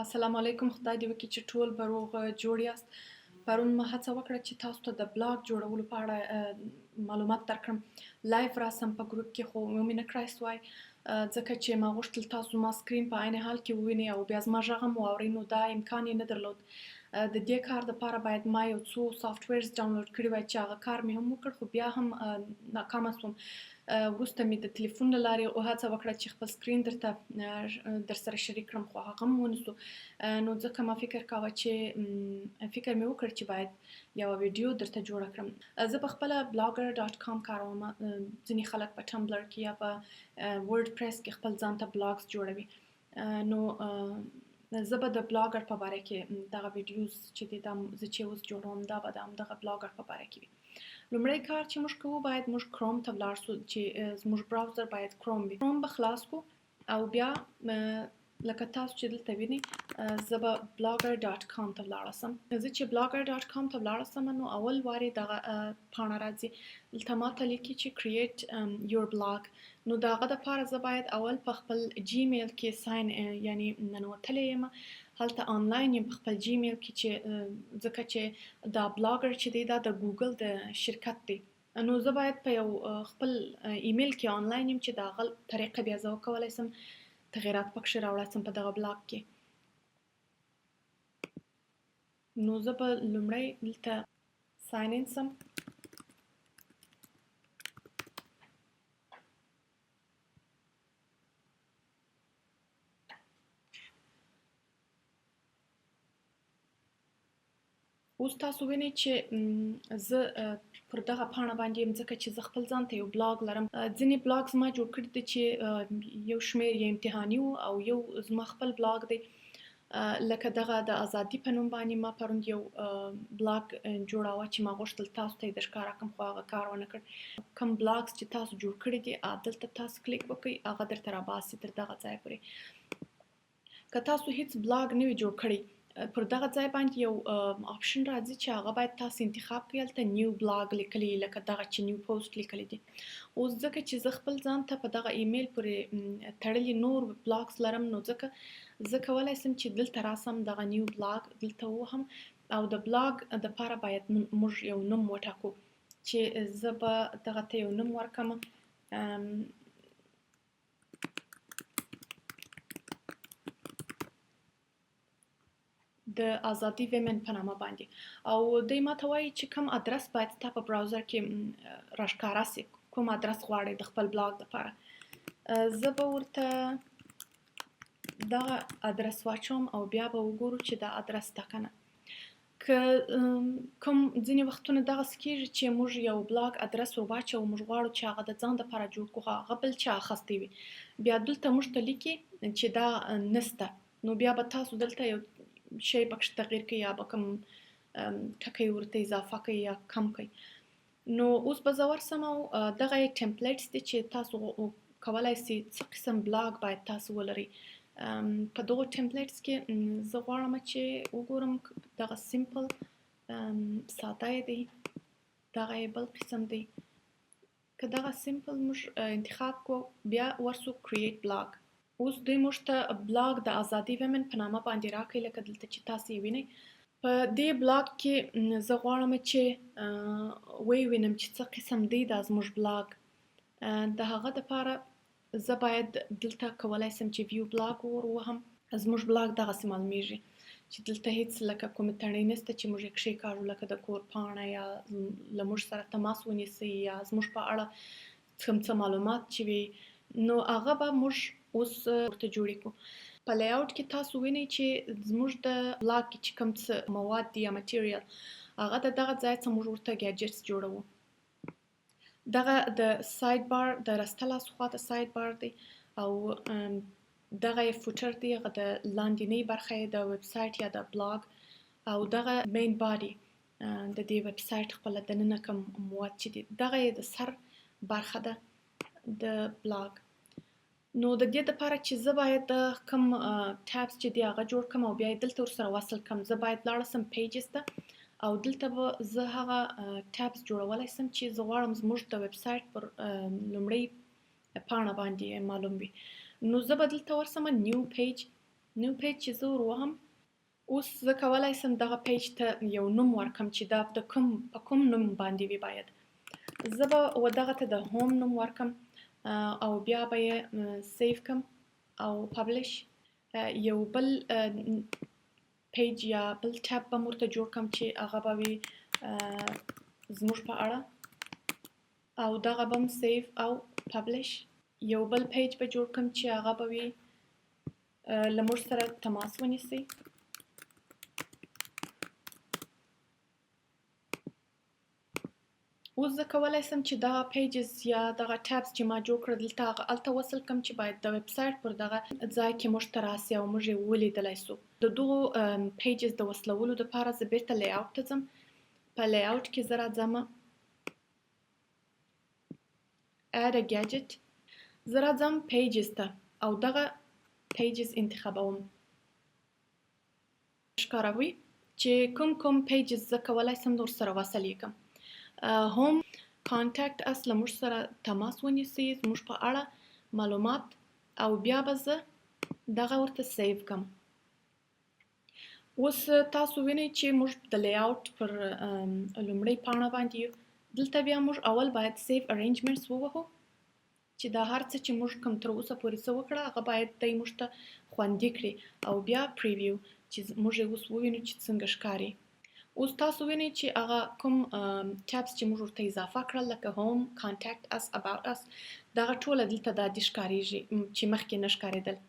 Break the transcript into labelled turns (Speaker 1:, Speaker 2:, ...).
Speaker 1: السلام علیکم، خدای دې وکړي چې ټول به روغ جوړ یاست. پرون ما هڅه وکړه چې تاسو ته د بلاګ جوړولو په اړه معلومات درکړم، live راسم په ګروپ کې، خو ومې نه کړای سوای، ځکه چې ما غوښتل تاسو زما screen په عین حال کې ووینئ او بیا زما غږ هم واورئ، نو دا امکان یې نه درلود. د دې کار دپاره باید ما یو څو softwares download کړي وای، چې هغه کار مې هم وکړ، خو بیا هم ناکامه شوم. وروسته مې د تلیفون له لارې هڅه وکړه چې خپل screen درته درسره شریک کړم، خو هغه هم ونه شو. نو ځکه ما فکر کاوه چې فکر مې وکړ چې باید یوه ویډیو درته جوړه کړم. زه په خپله blogger.com کاروم. ځینې خلک په Tumblr کې یا په WordPress کې خپل ځان ته blogs جوړوي، نو زه به د Blogger په باره کې دغه videos چې دي، دا زه چې اوس جوړوم، دا به د همدغه Blogger په باره کې وي. لومړی کار چې موږ کوو، باید موږ کروم ته ولاړ شو، چې زموږ browser باید کروم وي. کروم به خلاص کو او بیا لکه تاسو چې دلته وینئ، زه به blogger.com ته ولاړه سم. زه چې blogger.com ته ولاړه سم، نو اول وارې دغه پاڼه راځي. دلته ماته لیکي چې create your blog. نو د هغه دپاره زه باید اول په خپل Gmail کې sign، یعنی ننوتلې یم، هلته آنلاین یم په خپل Gmail کې، چې ځکه چې دا Blogger چې دی، دا د ګوګل د شرکت دی، نو زه باید په یو خپل ایمیل کې آنلاین یم، چې د هغه طریقه بیا زه وکولای سم تغیرات پکښې راوړای سم په دغه بلاګ کې. نو زه به لومړی دلته sign in سم. اوس تاسو وینئ چې زه پر دغه پاڼه باندې یم، ځکه چې زه خپل ځان ته یو بلاګ لرم. ځینې blogs ما جوړ کړي دي چې یو شمېر یې امتحاني وو او یو زما خپل بلاګ دی، لکه دغه د ازادي په نوم باندې ما پرون یو بلاګ جوړاوه چې ما غوښتل تاسو ته یې در ښکاره کړم، خو هغه کار ونه کړ. کوم blogs چې تاسو جوړ کړي دي، دلته تاسو کلیک وکړئ، هغه درته راباسي تر دغه ځای پورې. که تاسو هیڅ بلاګ نه وي جوړ کړی، پر دغه ځای باندې یو option راځي چې هغه باید تاسو انتخاب کړئ. هلته new blog لیکلی، لکه دغه چې new post لیکلی دي. اوس ځکه چې زه خپل ځان ته په دغه ایمیل پورې تړلي نور blogs لرم، نو ځکه زه کولای شم چې دلته راسم، دغه new blog دلته ووهم او د بلاګ دپاره باید موږ یو نوم وټاکو، چې زه به دغه ته یو نوم ورکړم، د ازادي women په نامه باندې. او دی ماته وایي چې کوم ادرس باید ستا په browser کې راښکاره سي، کوم ادرس غواړې د خپل بلاګ دپاره. زه به ورته دغه ادرس واچوم او بیا به وګورو چې دا ادرس ده که نه. که کوم ځینې وختونه دغسې کېږي چې موږ یو بلاګ ادرس ور واچوو، موږ غواړو چې هغه د ځان دپاره جوړ کړو، خو هغه بل چا اخیستی وي، بیا دلته موږ ته لیکي چې دا نسته. نو بیا به تاسو دلته یو شی پکښې تغییر کړئ یا به کوم ټکی ورته اضافه کړئ یا کم کړئ. نو اوس به زه ورسم او دغه یې templates دي چې تاسو کولای سئ څه قسم بلاګ باید تاسو ولرئ. په دغو templates کې زه غواړم چې وګورم. دغه simple، ساده یې دی، دغه یې بل قسم دی. که دغه simple موږ انتخاب کړو، بیا ورسو create blog. اوس دوی موږ ته بلاګ د ازادي women په نامه باندې راکړي، لکه دلته چې تاسو یې وینئ. په دې بلاګ کې زه غواړم چې ویې وینم چې څه قسم دی دا زموږ بلاګ. د هغه دپاره زه باید دلته کولای سم چې view blog ور ووهم. زموږ بلاګ دغسې معلومیږي چې دلته هیڅ لکه کومې تڼۍ نشته چې موږ یې کښېکاږو، لکه د کور پاڼه یا له موږ سره تماس ونیسئ یا زموږ په اړه کوم څه معلومات چې وي، نو هغه به موږ اوس ورته جوړې کړو. په layout کې تاسو وینئ چې زموږ د بلاګ کې چې کوم څه مواد دي یا material، هغه د دغه ځای څخه موږ ورته gadgets جوړوو. دغه د side bar، د راسته لاس خواته side bar دی او دغه یې footer دی، هغه د لاندینۍ برخه یې د ویب سایټ یا د بلاګ، او دغه main body، د دې ویب سایټ خپله دننه کوم مواد چې دي، دغه یې د سر برخه ده د بلاګ. نو د دې دپاره چې زه باید د کوم tabs چې دی هغه جوړ کړم او بیا یې دلته ورسره وصل کړم، زه باید لاړه سم pages ته او دلته به زه هغه tabs جوړولی سم چې زه غواړم زموږ د ویب سایټ پر لومړۍ پاڼه باندې معلوم وي. نو زه به دلته ورسم new page. New page چې زه ور وهم، اوس زه کولای سم دغه page ته یو نوم ورکم چې دا د کوم په کوم نوم باندې وي. باید زه به و دغه ته د home نوم ورکم او بیا به یې save کم او publish. یو بل page یا بل tab به ورته جوړ کم چې هغه به وي زموږ په اړه او دغه به هم save او publish. یو بل page به جوړ کم چې هغه به وي له موږ سره تماس ونیسئ. اوس زه کولای سم چې دغه pages یا دغه tabs چې ما جوړ کړل دلته، هغه هلته وصل کم چې باید د ویب سایټ پر دغه ځای کې موږ ته راسي او موږ یې ولیدلی سو. د دغو pages د وصلولو دپاره زه بیرته layout ته ځم. په layout کې زه راځم، add a gadget، زه راځم pages ته او دغه pages انتخابوم. ښکاروي چې کوم کوم pages زه کولای سم ورسره وصل یې کم. Home، contact us، له موږ سره تماس ونیسئ، زموږ په اړه معلومات، او بیا به زه دغه ورته save کم. اوس تاسو وینئ چې موږ د layout پر لومړۍ پاڼه باندې یو. دلته بیا موږ اول باید save arrangements ووهو چې دا هر څه چې موږ کوم تر اوسه پورې څه وکړه، هغه باید دی موږ ته خوندي کړي، او بیا preview چې موږ یې اوس ووینو چې څنګه ښکاري. اوس تاسو وینئ چې هغه کوم tabs چې موږ ورته اضافه کړل، لکه home، contact us، about us، دغه ټوله دلته دا دي ښکاریږي چې مخکې نه ښکارېدل.